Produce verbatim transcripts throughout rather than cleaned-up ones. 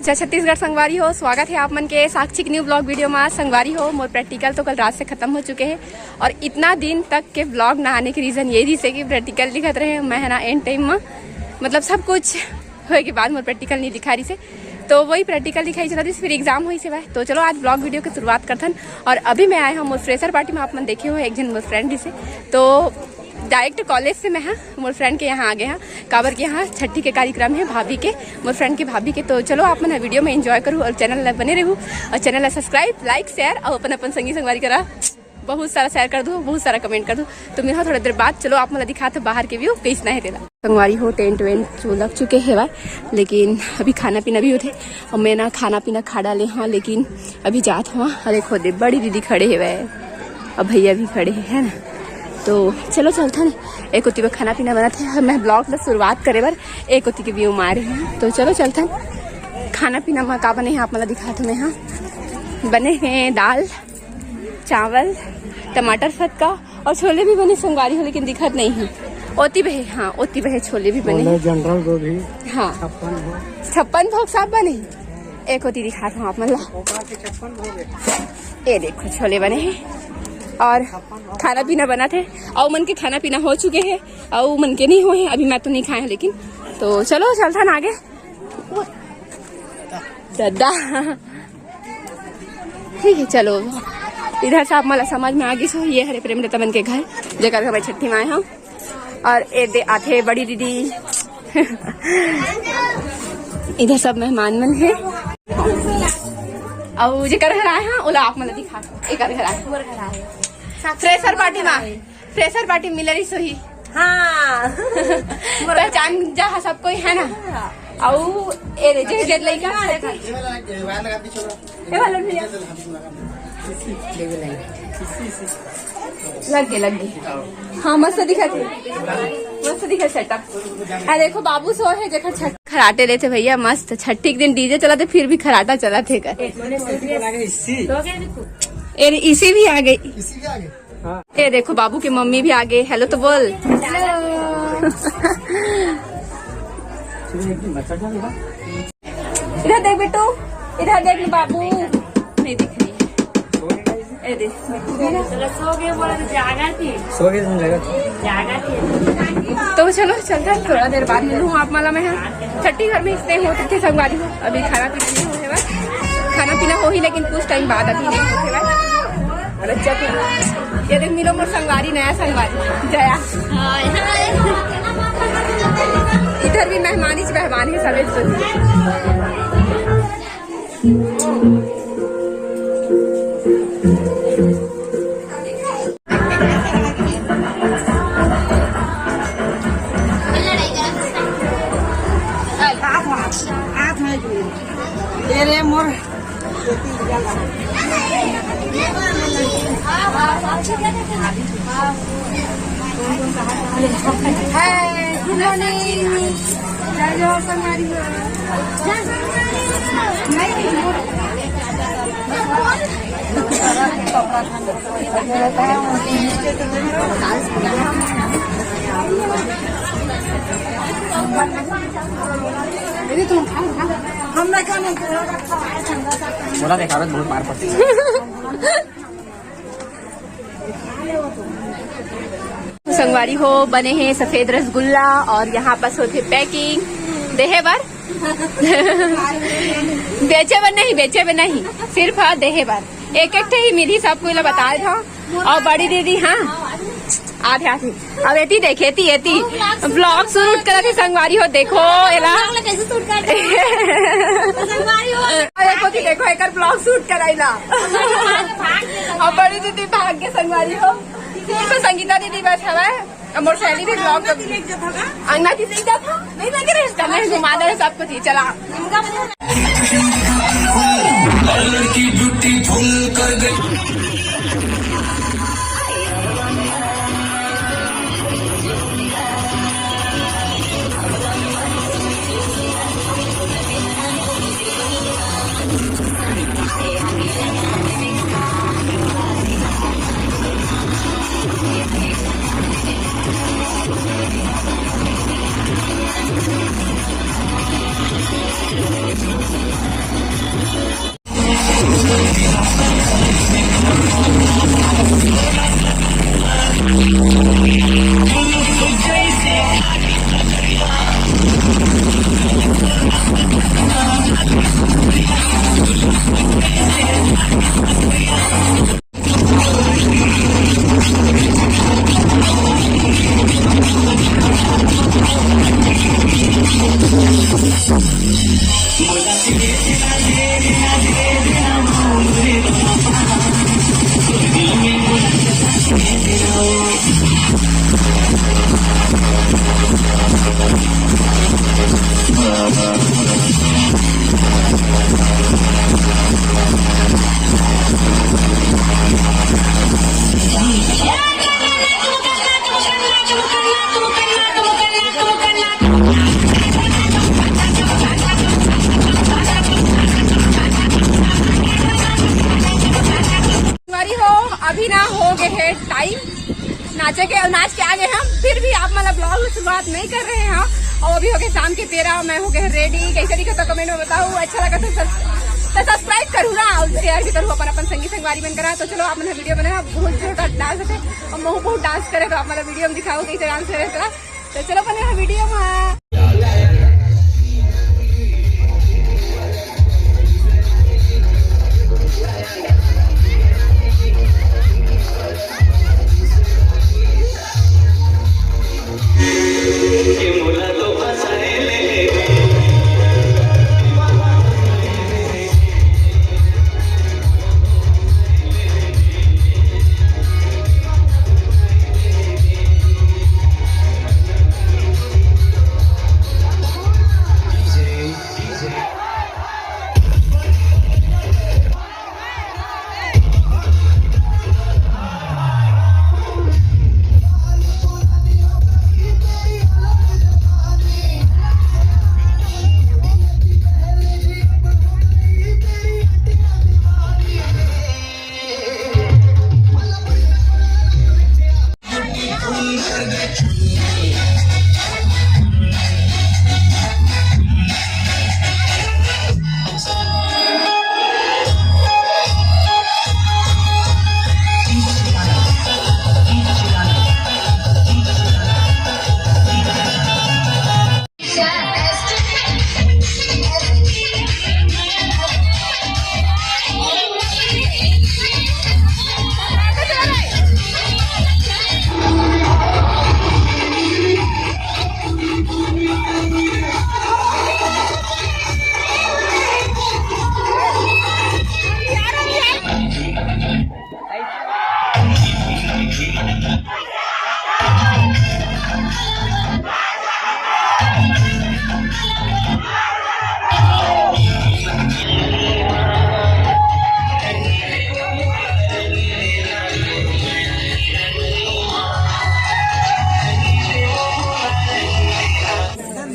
जय छत्तीसगढ़ संगवारी हो, स्वागत है आप मन के साक्षी के न्यू ब्लॉग वीडियो में। संगवारी हो, मोर प्रैक्टिकल तो कल रात से खत्म हो चुके हैं और इतना दिन तक के ब्लॉग ना आने के रीजन ये रहिसे कि प्रैक्टिकल लिखत रहे मैं है ना एंड टाइम में, मतलब सब कुछ होए के बाद मोर प्रैक्टिकल नहीं लिखा रहिसे। तो वही प्रैक्टिकल लिखाई चला रहिसे, फिर एग्जाम होइसे भाई। तो चलो आज ब्लॉग वीडियो की शुरुआत करथन। और अभी मैं आए हूँ मोर फ्रेशर पार्टी में, आप मन देखे हो एक जन मोर फ्रेंड से। तो डायरेक्ट कॉलेज से मैं हा मोर फ्रेंड के यहाँ आ गए हा, काबर के यहाँ छट्ठी के कार्यक्रम है भाभी के, मोर फ्रेंड के भाभी के। तो चलो आप मन वीडियो में एंजॉय करू और चैनल ला बने रहू और चैनल ला सब्सक्राइब, लाइक, शेयर और अपन अपन संगी संगवारी करा बहुत सारा शेयर कर दू, बहुत सारा कमेंट कर दू। तो मिलहूँ थोड़ा देर बाद। चलो आप मन ला दिखात हूँ बाहर के व्यू कैसना है तेला। संगवारी हो, टेंट वेंट तो लग चुके हेवय, लेकिन अभी खाना पीना भी होथे। और मैं ना खाना पीना खा डाले हाँ, लेकिन अभी जात हूँ। अरे खुदे बड़ी दीदी खड़े हेवय, अब भैया भी खड़े हैं, है ना? तो चलो चलथन, एक ओती बर खाना पीना बनत हे। मैं ब्लॉग ला शुरुआत करे बर एक ओती के व्यू मारे हैं, तो चलो चलथन। खाना पीना में का बने हैं आप मन ला दिखात हूँ मैं। हाँ, बने हैं दाल, चावल, टमाटर फटका और छोले भी बने संगवारी हो, लेकिन दिखत नहीं है। ओती बहे, हाँ, ओती बहे छोले भी बने छोले, हैं। जनरल गोभी, हाँ, छप्पन भोग। छप्पन भोग सब बने हैं। एक ओती दिखात हूँ आप मन ला। ओकर के छप्पन भोग है। ये देखो छोले बने हैं और खाना पीना बनत हे। अउ मन के खाना पीना हो चुके हैं, अउ मन के नहीं होए हैं, अभी मैं तो नहीं खाए हैं, लेकिन तो चलो चलथन आगे। दादा, ठीक है, चलो। इधर से आप मन ला समझ में आ गिस हो, ये हरे प्रेम रतन मन के घर, जेकर घर मैं छट्ठी में आए हूँ। और ये दे आथे बड़ी दीदी। इधर सब मेहमान मन है। अउ जेकर घर आए हैं, ओला आप मन ला दिखा, एकर घर आए। फ्रेशर पार्टी में, फ्रेशर पार्टी मिले रही सोही। हाँ। पहचान जा हा सब कोई, है ना? अउ ए रे, जे जे लइका, ए वाला भैया। लग गे, लग गे। हाँ, मस्त दिखत हे, मस्त दिखत सेटअप। अरे देखो, बाबू सो है, जेकर छठ खराटे लेथे भैया, मस्त। छठी के दिन डीजे चलाथे, फिर भी खराटा चलाथे कर। ए रे, इसी भी आ गई। ये देखो, बाबू के मम्मी भी आ गए। हेलो तो बोल। इधर देख बेटू, इधर देख बाबू। नहीं दिख रही है। ये देख। सो गए, बोला तो जागा थी। सो गए, तुम जगह। जागा थी। तो चलो, चलते हैं, थोड़ा देर बाद मिलूँ आप मन ला मैं। छट्ठी घर में स्टे हो, छट्ठी संगवारी हो। अभी खाना पीना नहीं होने वाला, खाना पीना हो ही, लेकिन कुछ टाइम बाद, अभी नहीं होने वाला। और अच्छा फिर ये देख, मिलो मोर संगवारी, नया संगवारी जया। इधर भी मेहमान ही मेहमान है, सब एक सुन। ये रे मोर। हाय, गुड मॉर्निंग। जय जोहार संगवारी हो। हम ना खाना बोला देखा रहा, बहुत मार पड़ती है। संगवारी हो, बने हैं सफेद रसगुल्ला और यहाँ पास होथे पैकिंग देहे बर। बेचे बर नहीं, बेचे बर नहीं, सिर्फ हाँ देहे बर। एक एक ठे ही मिली, सब कोई ला बता दो। और बड़ी दीदी, हाँ, आधे आधे। अब एती देख, एती, एती ब्लॉग शूट करत हे संगवारी हो, देखो एला। कैसे शूट कर रहे हैं? संगवारी हो। देखो कि देखो, एकर ब्लॉग शूट कराइला। अब बड़ी दीदी भाग के संगवारी हो। तो संगीता दीदी बस हवा है। अब मोर सहेली भी ब्लॉग कर अंगना की देख जाता। नहीं लगे रे इसका, मैं घुमा दे सब कुछ ही चला। लड़की ड्यूटी फुल कर गई। संगवारी हो, अभी ना हो गए है टाइम नाचे के, नाच के आ गए हम, फिर भी आप मतलब ब्लॉग में शुरुआत नहीं कर रहे हैं। और अभी हो गए शाम के तेरह, मैं हो गए रेडी। कैसे दिखा तो कमेंट में बताओ, अच्छा लगा तो सब्सक्राइब करूँ ना, और शेयर भी करूँ अपन अपन संगी संगवारी मन करा। तो चलो, आप मन वीडियो बना, बहुत छोटा डांस है और महू बहुत डांस करे, तो आप मतलब वीडियो में दिखाओ कैसे डांस करे। तो चलो बने रहो वीडियो में।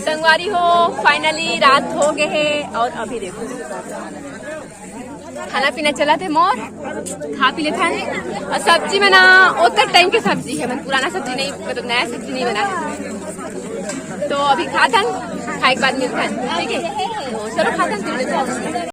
संगवारी हो, फाइनली रात हो गए है और अभी देखो खाना पीना चला थे मोर, खा पी लेथन। और सब्जी में ना ओतक टाइम के सब्जी है, मन पुराना सब्जी नहीं, मतलब नया सब्जी नहीं बना। तो अभी खाथन, खाए के बाद मिलथन, ठीक है? तो चलो खाथन, फिर मिलथन।